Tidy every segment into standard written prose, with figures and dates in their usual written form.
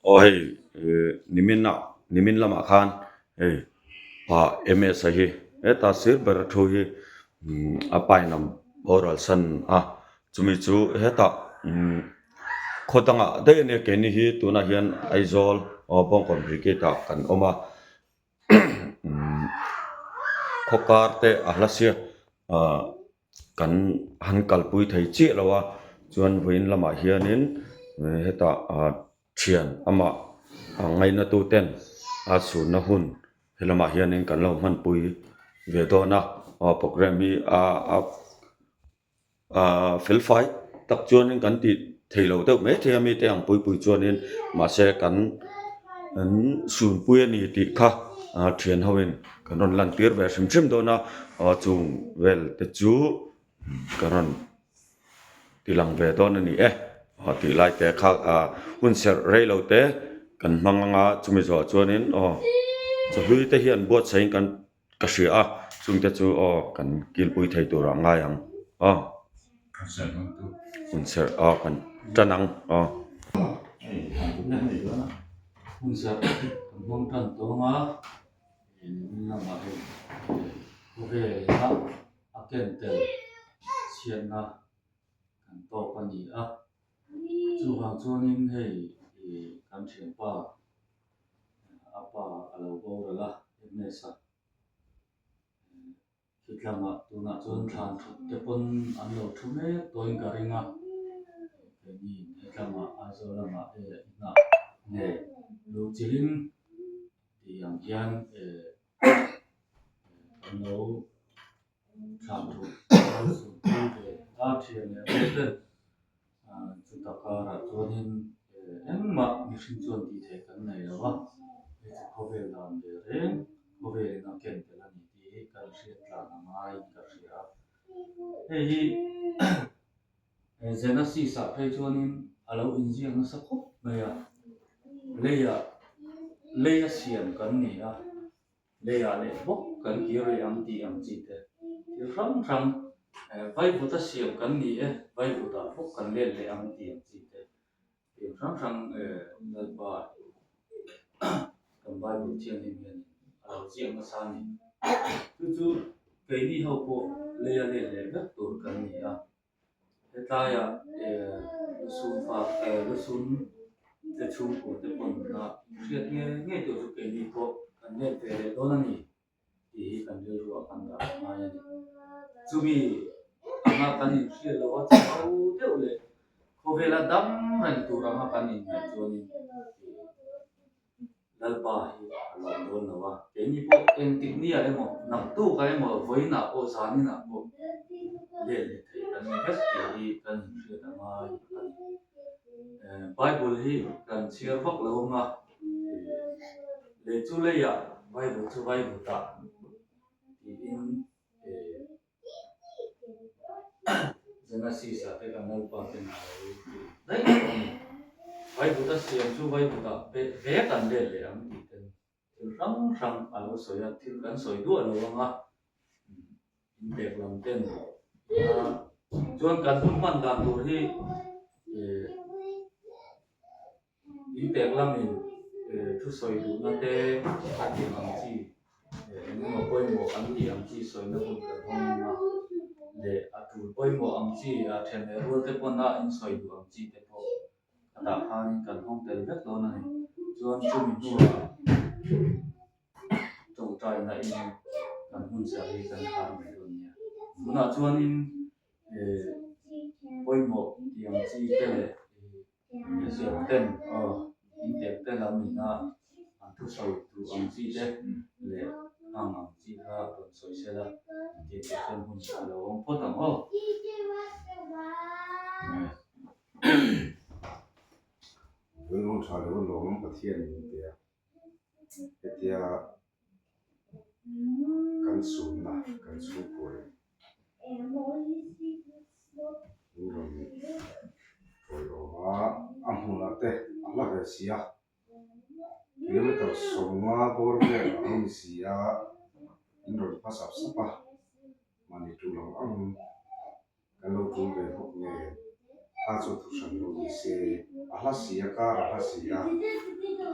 Aw hei ih nimin ah nimin lamah khan hei pa M_S a hi heta sir ber a thu hi umm a pa in a boral san a chumi chu hetah umm khaw dangah daih a nia keini hi tunah hian Aizawl aw Bawngkawn Brigade ah kan awm a umm khaw kar te a hla sia ah kan han kalpui thei chiah lo a chuan vawiin lamah hianin hetah ah thian amah ngaina tu ten a chhunna hun he lamah hianin kan lo hmanpui ve dawn a aw programme hi a a ah fel fai tak chuanin kan tih thei lo deuh mai thei a mite ang pui pui chuanin mahse kan an sunpui a ni tih kha ah thian ho in kan rawn lan tir ve hrim hrim dawn a aw chung vel te chu ka rawn ti lang ve dawn a ni e aw tih lai te kha ah hun serh rei lo te kan hmang anga chumi zawh chuanin aw chawhlui te hian buatsaih in kan Ka hria a, chungte chu aw kan kilpui thei turah ngai ang aw. Hun serh aw kan tan ang aw. Hun serh kan hmang tan tawng a, nimin lamah hei khawvela a ken tel chhiatna kan tawk a ni a, chuvang chuanin hei kan thianpa A pa a lo boral a, MS-a khitlangah tunah chuan thlan thut te pawn an lo thu mek tawhin ka ring a, keini hetlangah Aizawl lamah eh inah nge luh chilhin tih ang hian eh kan lo thlan thut kan lo zirtir ve a thian leh rual ten. Chuta karah chuanin engmah mihring chuan tih theih kan nei lo a, hei chu khawvel dan ve reng, khawvelin a ken tel a ni tih hi kan hriat tlan a ngaiin ka hria a. Hei hi Genesis-ah phei chuanin a lo inziak nasa khawp mai a, leiah leia siam kan ni a. Leiah leh bawk kan kir leh ang tih ang chi te thil hrang hrang vaivuta siam kan ni e, vaivutah bawk kan let leh ang tih ang chi te thil hrang hrang Lalpa kan Bible thianghlim hianin a lo ziak nasa a ni. Chu chu keini ho pawh leia let leh vek tur kan ni a. Hetlaiah lusun fa lusun te chhungkua te pawn a hriat nge nge tur chu keini pawh kan let ve leh dawn a ni tih hi kan rilruah kan dah a ngai a ni. Chumi anga kan inhriat loh a chho deuh leh khawvela dam reng tur anga kan inngaih chuanin Lalpa hi a lawm dawn lo a, keini pawh engtik nia emaw, naktuk ah emaw, vawiinah pawh, zaninah pawh let leh theih kan ni vek tih hi kan inhriat a ngai a ni. Bible hi kan chhiar vak lo ang a, lei chu leiah, Bible chu Vaivutah tiin Genesis-ah te kan Lalpa ten a lo ti daih tawh a ni. Vaivuta siam chu Vaivuta ve kan let leh ang tih ten thil hrang hrang a lo sawi a, thil kan sawi duah lo ang a, inpek lam ten chuan kan hun hman dan tur hi Inpek lamin thu sawi duhna te a tih ang chi eng emaw pawimawh an tih ang chi sawina hun kan hawng ang a, leh a tul pawimawh ang chi a then leh rual te pawn a insawi duh ang chi te pawh a dah khanin kan hawng tel vek dawn a ni. Chuan chumi hnuah tawngtaina in kan hun serh hi kan khar mai dawn nia. Tunah chuanin pawimawh tih ang chi te leh Inziak ten aw intek te lam ina an thusawi duh ang chi te leh hang ang chi kha rawn sawi sela tih tur chuan hun a lo awm phawt ang aw. Rilru tha lo lawm Pathian in pe a, hetia kan sunna kan chhungkaw in min rawn tawiawm a, a hmunah te a hla ve si a, kilometer 50 bawr vel a lo ni si a, in rawn hma sap sap a, mahni tul ang ang Kan lo tul ve bawk nge? Kha chu thu hran lo ni se, a hla si a, kar a hla si a.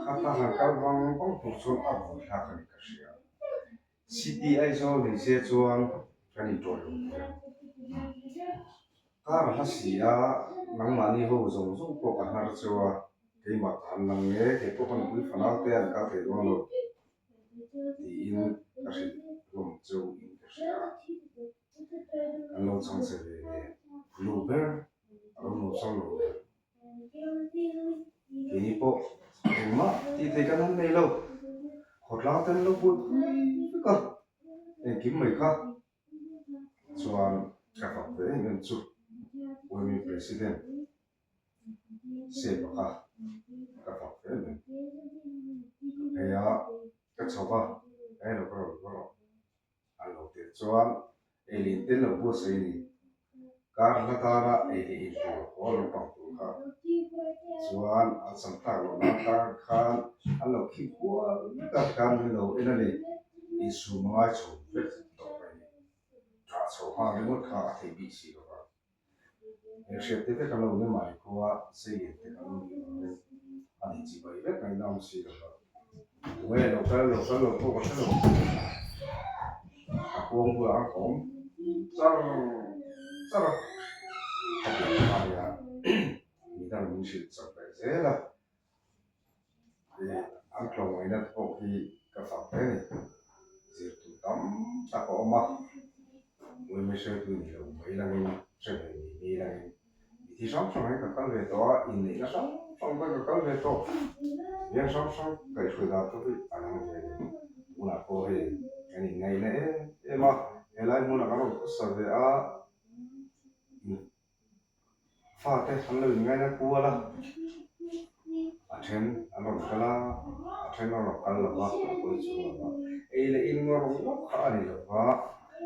Khata han kal vang vang tur chuan a vawi thlak a ni ka hria. City Aizawl ni se chuan kan inṭawih lo thei ang. Kar a hla si a, nangmahni ho zawng zawng pawh ka hnar cheu a, keimah ka han lang nge, kei pawh ka nupui fanau te an kal thei dawn lo tiin ka hrilh hlawm cheu in ka hria. Kan lo chhang che ve nen, lu ber a lo nuam lo nen. Keini pawh engmah tih theih kan han nei lo, khawtlang ten lo buaipui vek a, engkim mai kha chuan ka fak ve em em chu Women President Sepa kha ka fak ve em em. Ka phei a, ka chho va, ka en lo ka rawn rawh. A lo tir chuan ei leh in tel lo buatsaih a ni. Kar hla tana ei leh in tur haw lo pang tur kha chuan an sam tlak loh nan tar khan an lo khip kual vek a, kan min lo en a ni. Insum a ngai chho vek tawh mai a ni. Ṭah chho nghal ringawt kha a theih bik si lo va. He hriat te vek an lo ni mai khua sei te kan lo ni vang in a ni chi bai vek mai na awm si lo va. Tunge lo kal lo kal lo pawh ka hre lo. A kuang bulah a kawm char char a, a pian laiah midang min hrilh chak leh zel a. Ih an tlawmngaihna te pawh hi ka fak hle a ni. Zirtu tam tak a awm a, Uime hretu ni lo mai langin, hre ve ni mi langin mithi hrang hrang hi ka kal ve tawh a, inneihna hrang hrang pawh hi ka kal ve tawh. Veng hrang hrang kaihhruai dan pawh hi a lang ve a ni. Tunah pawh hei kan inngaihna em em a, helai hmunah kan rawn khawsa ve a, Fate an lo inngaina kual a, a then an rawn kal a, a then a rawn kal lo va, a pawi chu lo va. Ei leh in ngawr ngawt kha a ni lo va,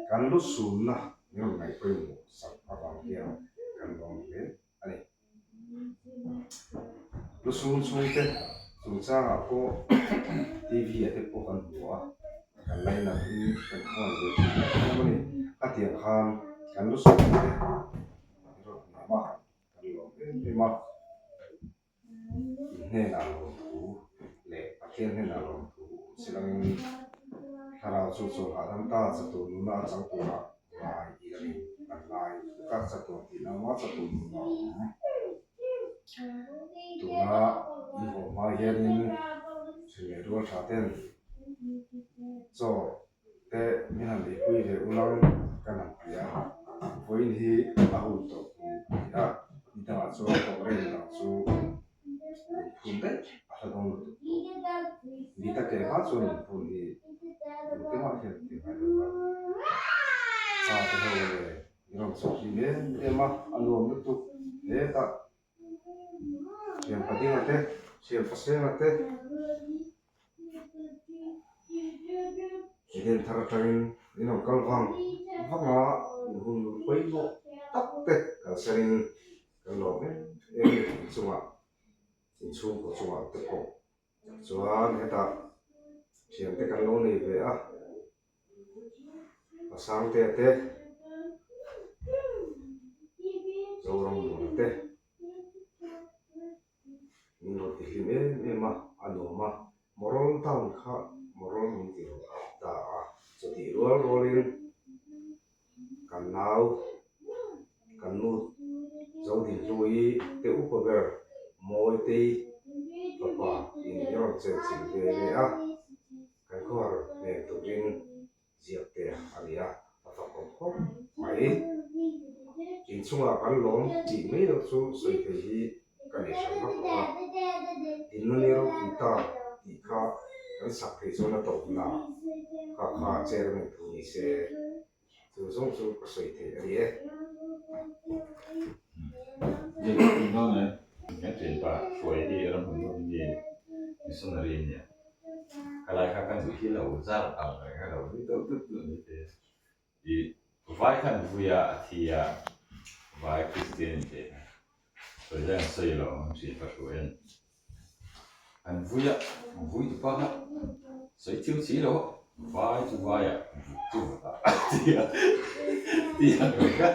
kan lu sunna min rawn ngaih pawimawh sak avang hian kan lawm hle a ni. Lu sun chhungte chungchangah pawh TV ah te pawh kan hmu a, kan lainat in kan khawngaih ve thin em a ni. A tiang khan kan lu sun te an rawn hnem a, kan lawm em em a. In hnenah lawmthu leh Pathian hnenah lawmthu awm si langin thlarau chu chawl hahdam ta chatuan nuna a chang turah ngai i langin kan ngai tuk a, chatuan tihna awm a, chatuan nuna a awm. Tuna in haw hma hianin ṭhen leh rual ṭha ten chaw te min han eipui ve ulang kan han ti a, vawiin hi a hun tawh kum a ni a, ni dangah chuan program dang chu lungphun daih a hla dawn lutuk tawh. Mi ta ke hma chuan lungphun hi tute mah hian ti ngai lo va, pa te ho leh i rawn chhuah hlim em em a, a nuam lutuk hetah thian padinga te thian pasenga te. Eden thar atangin in rawn kal vang vang a, in hun pawimawh tak te kalsanin kan lawm em em a ni inchungah inchhungkaw chungah te pawh chuan hetah thiante kan lo nei ve a. Pasangtea te, Zorammuana te min rawn ti hlim em em a, a nuam a, Moral Town kha Moral min ti rawn up ta a, chutih rual rualin kan nau, kan nu Zodinhlui te upa ber Mawitei fapa in i rawn chenchilh ve leh a. Kan khawhar hmel turin ziak te a ni a, a fakawm khawp mai. Inchungah kan lawm tih mai loh chu sawi thei hi ka nei hran vak lo a, Inna ni ropui ta tih kha kan sak theih chuan a tawpna kha kha chairman thu ni se, chu zawng chu ka sawi thei a ni e. Kan thianpa hruai hi ramhun rawng mi missionary a nia. Khalai kha kan duh hi lo zar ang reng a lo nui deuh deuh deuh mai te. I vai khan vui a a thi a vai Kristian in teh kha sawi hian sawi lo ang thianpa hruai a ni. An vui a vui tupa kha sawi thiam si lo a vai chu vai ah vut chu vut ah a ti a ti ang reng kha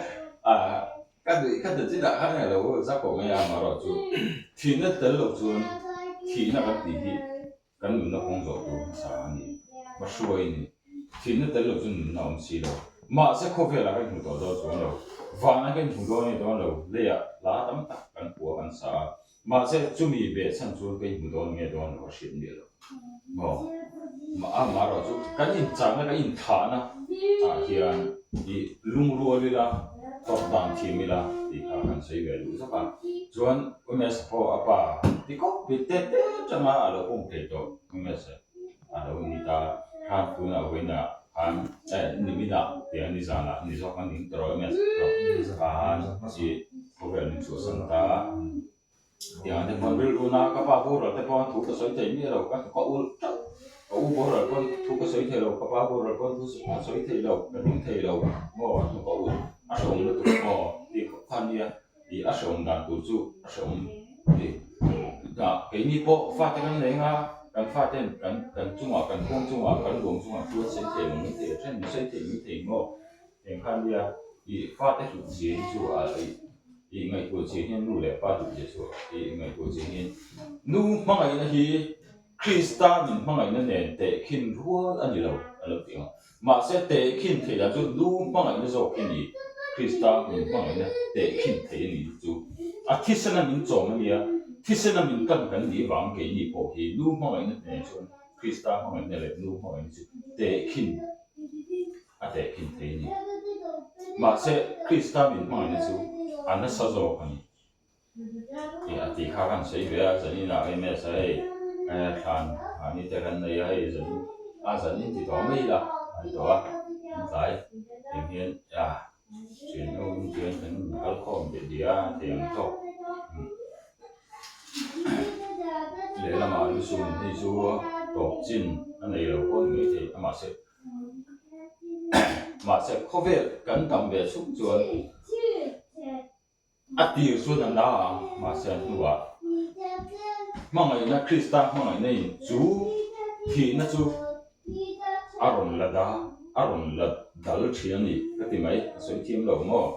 ah Ka duih kha ta chinah khan a lo zak awm mai a, amaherawhchu thihna tel loh chuan thihna kan tih hi. Kan nunna kawng zawh tur hmasa a ni. Hmahruai a ni. Thihna tel lo chu nunna a awm si lo. Mahse khawvelah kan hmu tawh dawn chuang lo. Vanah kan hmu dawn nge dawn lo. Leiah hla tam tak kan pua kan sa a. Mahse chumi behchhan chuan ka inhmu dawn nge dawn lo a hriat miah lo. Maw? A marawh chu kan inchahna kan inthlahna ah hian i lungrual ila tawp dan thiam ila tih kha kan sawi ve duh zawk a. Chuan Umesh pawh a pa ti khawp bik te te atanga a lo pawm thei tawh Umesh a lo ni ta khan tunah vawiinah khan eh niminah tiang nizanah ni zawk an ning tawh Umesh khan i khawvel min chhuahsan ta. Tiang te pawn rilru na ka pa boral te pawn thu ka sawi thei miah lo, ka ka ulh teuh, ka u boral pawn thu ka sawi thei lo, ka pa boral pawn thu ka sawi thei lo, ka ding thei lo maw a hnu ka ulh a hrehawm lutuk maw tih khawp kha nia ih a hrehawm dan tur chu a hrehawm tih dah keini pawh fate kan nei anga kan faten kan kan chungah kan kawng chungah kan ruang chungah thu an sawi thei lo mai thei a then min sawi thei mai thei maw. Eng kha nia i fate hlut zia hi chu a i ngaihtuah zia hian nu leh pa hlut zia chu i ngaihtuah zia hian nu hmangaihna hi Krista min hmangaihna nen tehkhin rual a ni lo a lo ti ang. Mahse tehkhin theih dan chu nu hmangaihna zawk hi ni Krista min hmangaihna tehkhin theih a ni chu a thisena min chawm a nia, thisena min kan kan nih vang keini pawh hi nu hmangaihna nen chuan Krista hmangaihna leh nu hmangaihna chu tehkhin a tehkhin thei a ni. Mahse, Krista min hmangaihna chu a nasa zawk a ni tih a tih kha kan sawi ve a, zaninah MS a hei thlan mahni te kan nei a, hei zanin a zanin ti tawh mai ila a ni tawh a, an tlai eng hian a thian ho in chuan kan kal khawm teh tih a thei ang tawk. Lehlamah lusun hei chu tawp chin a nei lo pawh ni maithei a mahse Mahse khawvel kan dam ve chhung chuan a tir chuan a la a, mahse a hnuah hmangaihna Krista hmangaihna in chu thihna chu a rawn la da a rawn la dal thin a ni ka ti mai, ka sawi thiam lo maw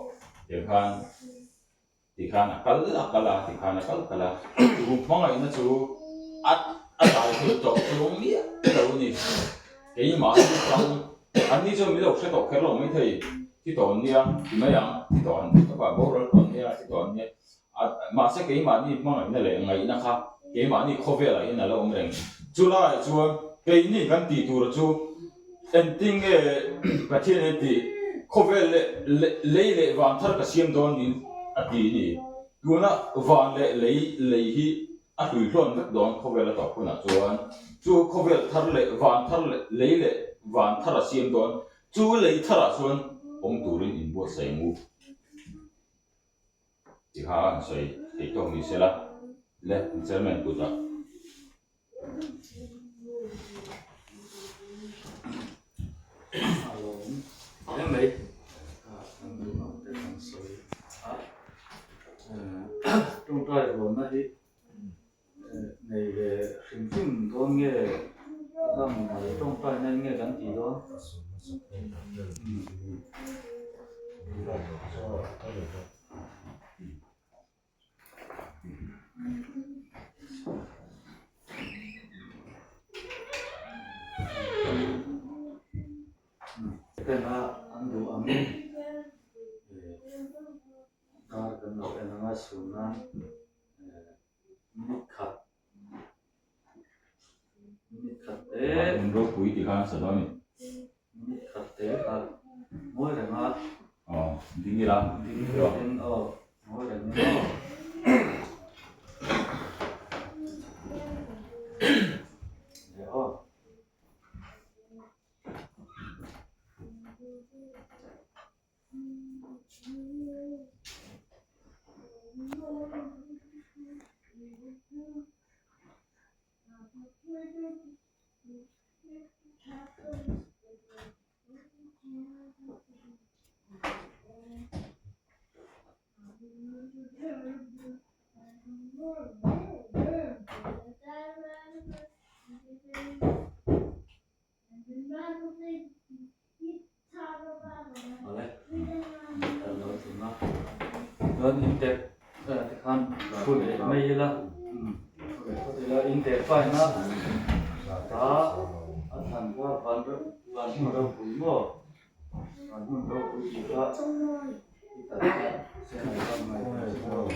tikhan. Tikhan a kal a kal a, tikhan a kal kal a, chu hmangaihna chu a a dai thei tawh chuang miah lo a ni. Keimah hi tang an ni chuan min lo hre tawh kher lo mai thei, thi tawh an nia ti mai ang, thi tawh an ti tawp a, boral tawh an nia, thi tawh an nia. A mahse keimahni hmangaihna leh ngaihna kha keimahni khawvelah hian a lo awm reng. Chulaiah chuan keini kan tih tur chu Engtin nge Pathian in tih? Khawvel leh lei leh van thar ka siam dawn niin a ti a ni. Tuna van leh lei lei hi a hlui hlawn vek dawn khawvel a tawp hunah chuan chu khawvel thar leh van thar leh lei leh van thar a siam dawn chu lei tharah chuan awm turin inbuatsaih ang u. Ti kha an sawi theih tawk ni sela le chairman kutah. A lawm hle mai kan duh ang te kan sawi a tawngtai rualna hi nei ve hrim hrim dawn nge khang mal tawngtai na nge kan tih dawn. Tena an duh angin dar kan lo en anga sun nan minute khat minute khat te ropui tih khan sa dawn a ni. Minute khat te kha ngawi reng a. Aw ding ila. Ding ila aw ngawi reng in aw. Leh aw. Awle kan lo tling a chuan intep tikhan thu leh mai ila thu leh phawt ila intep faina. Kha a than kha van van hmun ropui maw? Van hmun ropui tih kha i tal kha sen an tam ngai ta che maw?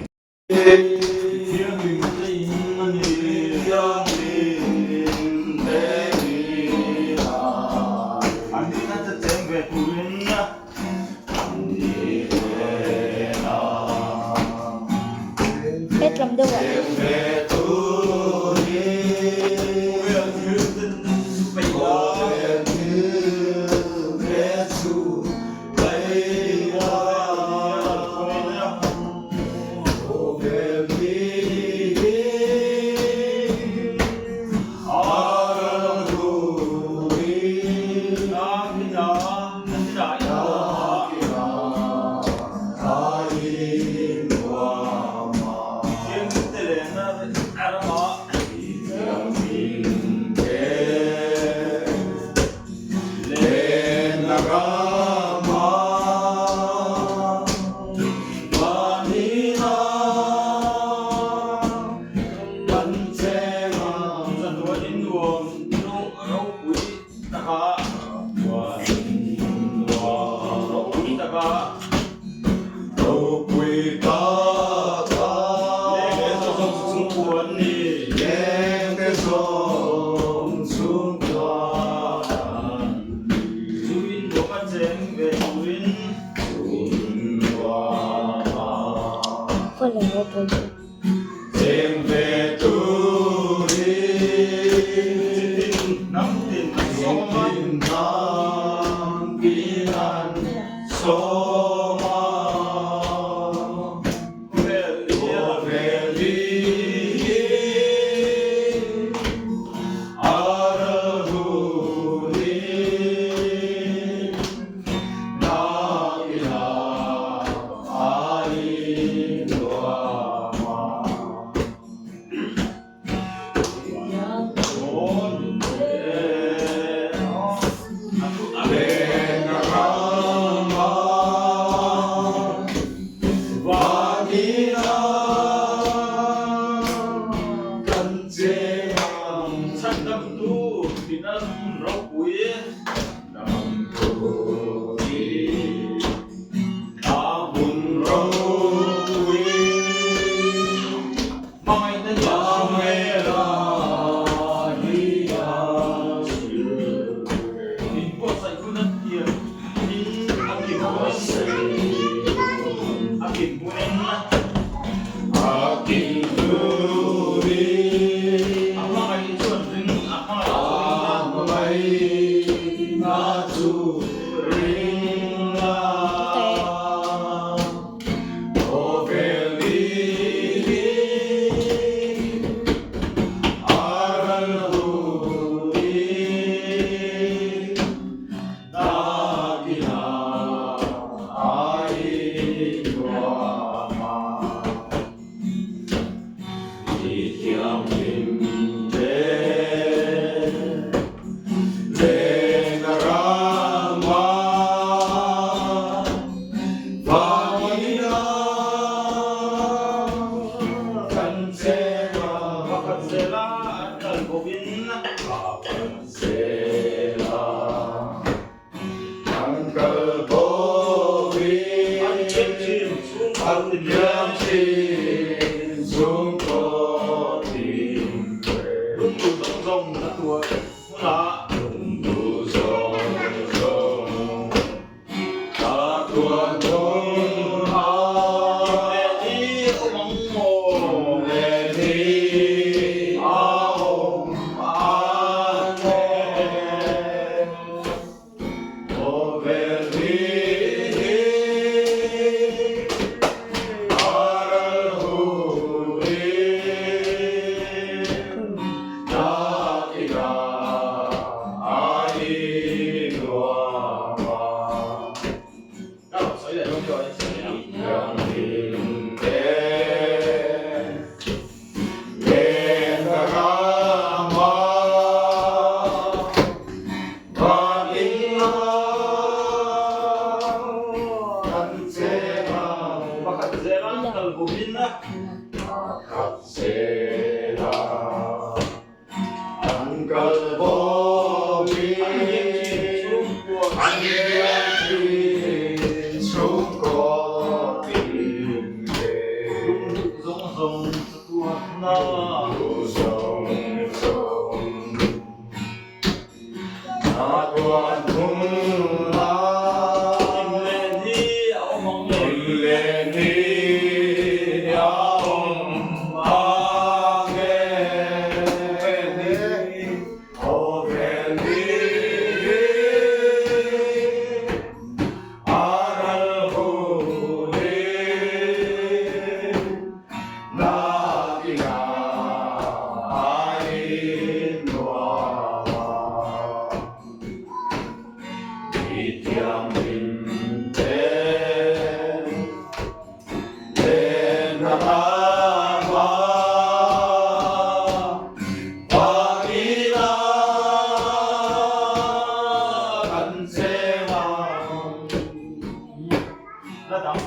Hetlam deuh ah. kal bawkin an liam thin chhungkaw tin te. Lungduh zawng zawng chatuanna. Lungduh zawng zawng chatuan hmunah. Hlim leh ni a awm ang e. Hlim leh ni a awm ang e. Khawvel ni hi a ral hunin nakinah a innuam a. Mi thianghlim te len a rama Pakina kan cheng ang. La dang.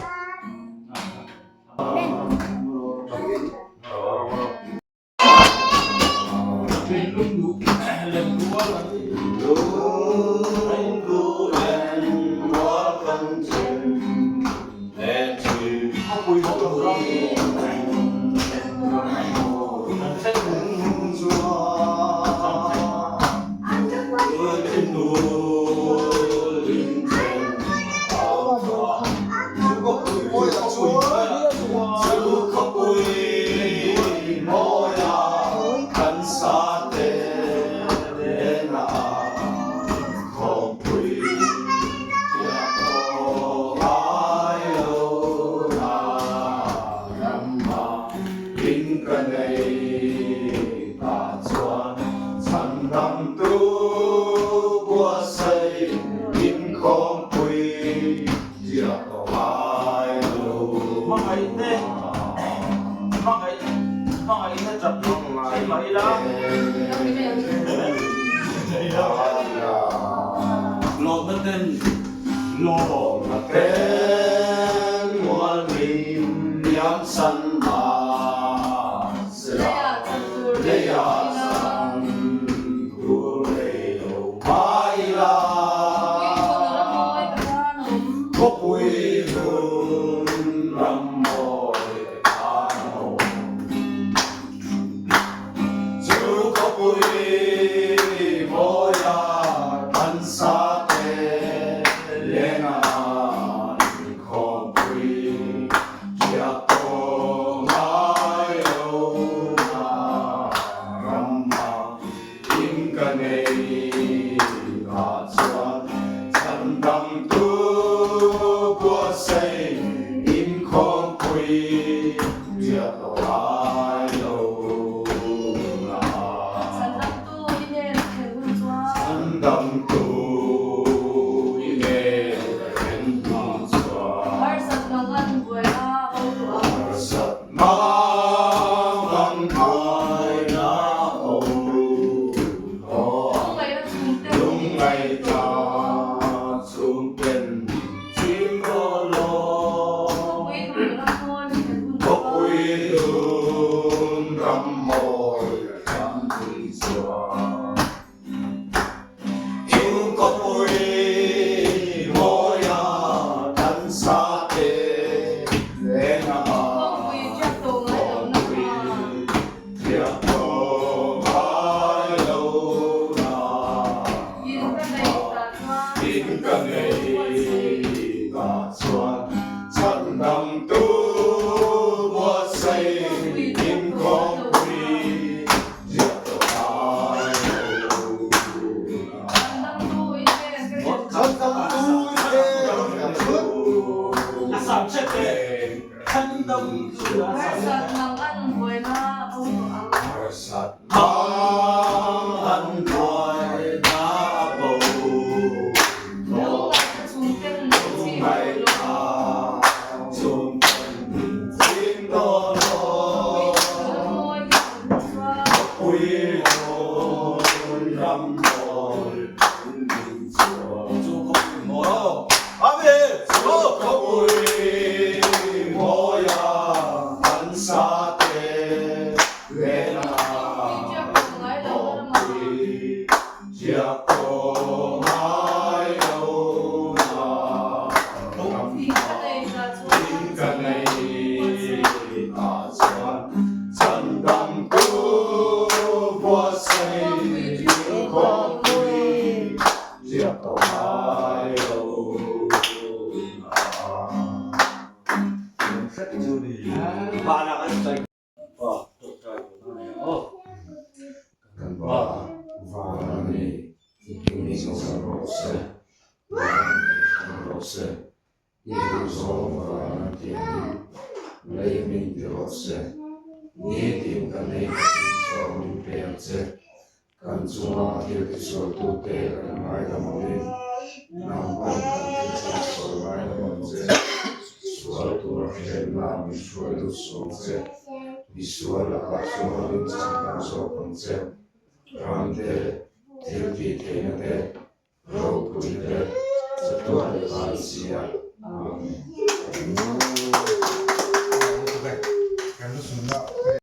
Hmangaihte hmangaih hmangaihna chak hi thin mah ila. Lawmna ten Lawmna ten mual min liam san mah sela leiah chan tur nei lo mah ila. Khawpui hun ram mawi ka tan awm. Chu khawpui mawia kan sa te lenga inkhawmpui riak tawh ngai lo na ramah In ka nei ah chuan chhan dangtu buatsaih inkhawmpui riak tawh lai lo na. Chhan dangtu i nen ka thlen hun chuan. Chhan dangtu i nen ka thlen hun chuan. Harsat mangan buaina bo duh ang. Harsat Mangan buaina bo duh ang. Riak tawh ngai lo na Hming ka nei tah chuan Chhandamtu buatsaih inkhawmpui Riak tawh ngai lo na. Kan pa van a ni, i zawng rawh se, van hrang rawh se, i duh zawng van a tiangin lei min ti rawh se, nitin kan ei khatin chaw min pe ang che, Kan chunga thil tisualtute kan ngaidam angin, nang pawn kan thil tisual ngaidam ang che. Sual tura hrenna min hruai lut suang che. Misual lakah chuan min changkang zawk ang che. Ram te, thil tih theihna te, ropui te, chatuan leh van sia. Amen.